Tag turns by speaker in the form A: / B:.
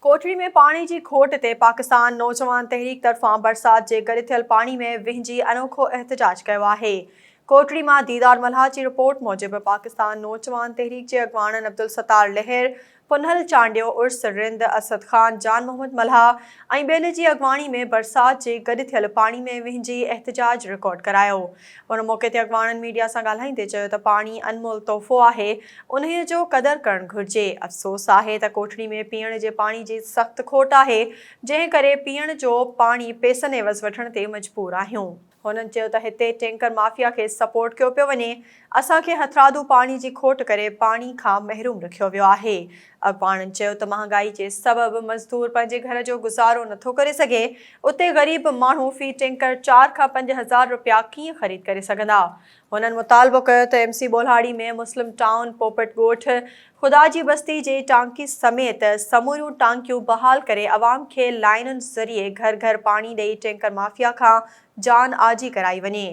A: ڪوٽڙي ۾ پاڻي جي کوٽ تي پاڪستان نوجوان تحريڪ طرفان برسات جي گڏ ٿيل پاڻي ۾ وهنجي انوکو احتجاج ڪيو آهي. ڪوٽڙي مان ديدار ملاح جي رپورٽ موجب پاڪستان نوجوان تحريڪ جي اڳواڻن عبدالستار لهر، پنهل چانڊيو، عرس رند، اسد خان، جان محمد ملاح ۽ ٻين جي اڳواڻي ۾ برسات جي گڏ ٿيل پاڻي ۾ وهنجي احتجاج رڪارڊ ڪرايو. ان موقعي تي اڳواڻن ميڊيا سان ڳالهائيندي چيو ته پاڻي انمول تحفو آهي، انهيء جو قدر ڪرڻ گهرجي. افسوس آهي ته ڪوٺڙي ۾ پيئڻ جي پاڻي جي سخت کوٽ آهي، جنهن ڪري پيئڻ جو پاڻي پئسن عيوض وٺڻ تي مجبور آهيون. هنن چيو ته هتي ٽينڪر مافيا کي سپورٽ ڪيو پيو وڃي، اسان کي هٿرادو پاڻي جي کوٽ ڪري پاڻي کان محروم رکيو ويو آهي. اڳواڻن چيو ته مهانگائي جي سبب مزدور پنهنجي گهر جو گذارو نٿو ڪري سگهي، اتي غريب ماڻهو في ٽينڪر چار کان 5000 رپيا ڪيئن خريد ڪري سگهندا. هنن مطالبو ڪيو ته ايم سي ٻولهاڙي ۾ مسلم ٽائون پوپٽ ڳوٺ خدا جي بستي جي ٽانڪي سميت سموريون ٽانڪيون بحال ڪري عوام کي لائينن ذريعي گهر گهر پاڻي ڏئي ٽينڪر مافيا کان جان آجي ڪرائي وڃي.